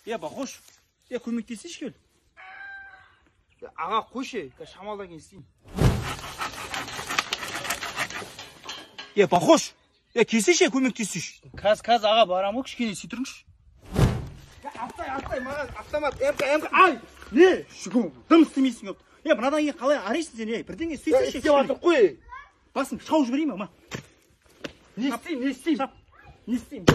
Е, Бақош, е, көмектесейші кел. Аға, қойшы, шамалдан кейін істеймін. Е, Бақош, е, келсейші, көмектесейші. Каз, аға, барам ғой, кішкене істей тұрыңызшы. Аттай, аттай, маған автомат, МК, МК, ай! Не? Шүкір, дым істемейсің өпті. Е, мынадан кейін қалай арайсың сен, е, бірдеңе істейсейші. Істеп жатыр қой. Басым шауып жіберейін ба, ма? Не істеймін, не істеймін? Не істеймін?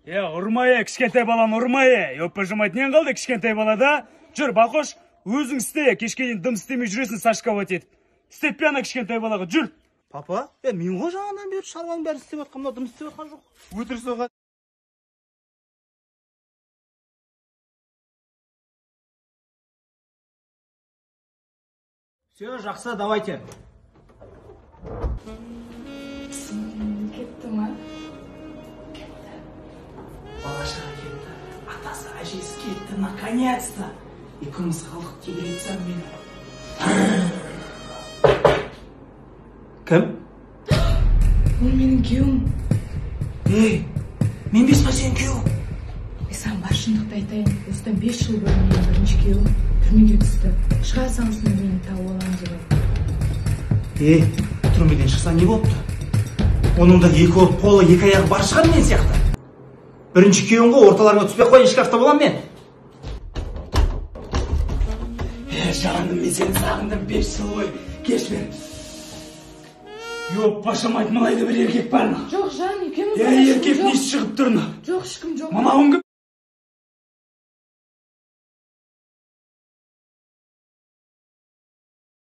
Е, ұрма, е, кішкентай баланы ұрма, е. Өппе жамайды, нен қалды кішкентай балада? Жүр, Бақош, өзің істе, кешке дейін дым істемей жүресің, сашковать етіп. Істеп пе ана кішкентай балаға, жүр. Папа, е, мен ғой жаңадан бері шаруаның бәрін істеп жатқан, мынау дым істеп жатқан жоқ. Өтірік соға. Все, жақсы, давайте. Кетті ма? Кетті. Бала-шаға кетті. Атасы, әжесі кетті, наконец-то. Екеуміз қалдық, тебіретсем мені. Кім? Ол менің күйеуім. Ей, мен емес па сенің күйеуің? Мен саған бар шындықты айтайын. Осыдан 5 жыл бұрын менің бірінші күйеуім түрмеге түсті. Шыға салысымен мені тауып аламын деп айтты. Ей, түрмеден шықса не болыпты? Оның да екі қолы, екі аяғы бар шығар мен сияқты. Бірінші күйеуің ғой, орталарыңа түспей қояйын, шкафта боламын мен. Е, жаным, мен сені сағындым 5 жыл бойы. Кеш бер. Ёп, пашамайт, мынайда бір еркек бар ма? Жоқ, жан, екеуміз Е, ғана, ешкім еркек жоқ. несі шығып тұр мына? Жоқ, ешкім жоқ. Мынауың кім?